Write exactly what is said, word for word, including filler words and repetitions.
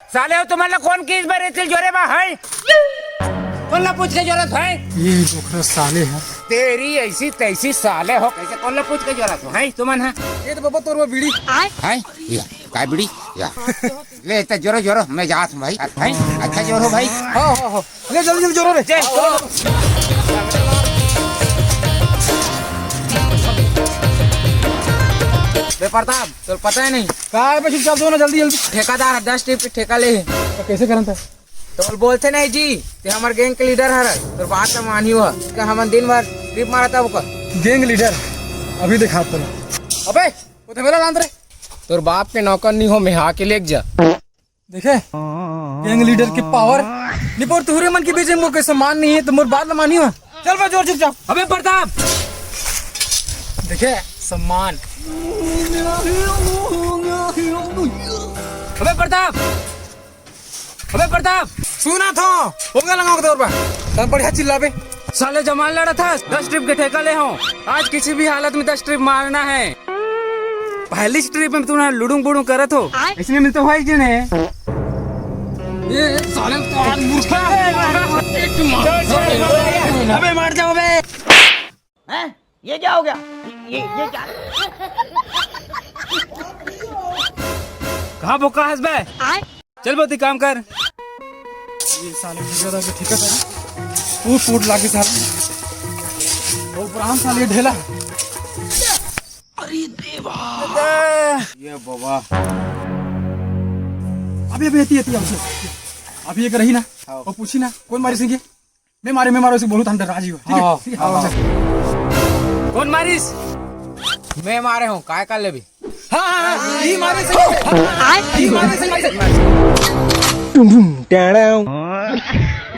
साले हो, तुमन ला कोन किहिस बे रेती ल जोरे बर, हैं? कोन ला पूछ के जोरत हो? ये डोकरा साले ह। तेरी ऐसी तैसी साले हो, कइसे कोन ला पूछ के जोरत हो, हैं तुमन ह? ये तो बाबा तोर बीड़ी। हैं? या, काय बीड़ी? या। ले, इतना जोरो, जोरो, मैं जात हूँ भाई। हैं? अच्छा जोरो भाई। हाँ, हाँ, हाँ। ले, जल्दी, जल्दी जोरो रे। बे प्रताप, तोर पता है नहीं? का है बे, चुपचाप दो ना, जल्दी, जल्दी। ठेकेदार है, दस ट्रिप ठेका ले। तो कैसे करन था? तो बोल बोलते नहीं जी, ते हमर गैंग के लीडर हर, तोर बात ला मानियो ह। का हमन दिन भर ट्रिप मारत हन ओकर। गैंग लीडर, अभी दिखात तोला। अबे, वो तो मेरा लांद रे। तोर बाप के नौकर नहीं हो, मैं आके लेके जा। देखे, गैंग लीडर के पावर। निपोर तुहरे मन के बीच में मोर कोई सम्मान नहीं है, तो मोर बात ला मानियो। चल बे, जोर चुपचाप। अबे प्रताप। देखे, सम्मान। अबे प्रताप। अबे प्रताप। सुना था, होगा लगा दौर बा। तब बढ़िया चिल्लाबे। साले जमान लड़ा था, दस ट्रिप के ठेका ले हूँ। आज किसी भी हालत में दस ट्रिप मारना है। पहली ट्रिप में तूने लुडुंग बुडुंग करत हो। इसने मिलते हुआ एक जने। ये साले तो आज मूर्खा। अबे मर जाओ बे। हैं? ये क्या हो गया? ये, ये क्या? कहाँ बोका हस बे? चल बे, तू काम कर। ये साले ठेकेदार के ठेका था। वो फूट लागे साले। वो पुरान साले ढेला। अरे देवा। ये बाबा। अभी, अभी, एती, एती, हमसे। अभी एक रही ना। हाँ। वो पूछी ना, कौन मारी सिंह? मैं मारे, मैं मारे, उसे बोलू तो हम डरा जी हो। ठीक है? हाँ, ठीक है? हाँ, हाँ। कौन मारिस? मैं मारे हूँ, काय कर लेबी? हाँ, हाँ, हाँ, ये मारे से, हाँ, ये मारे से, मारे से। Dum dum down.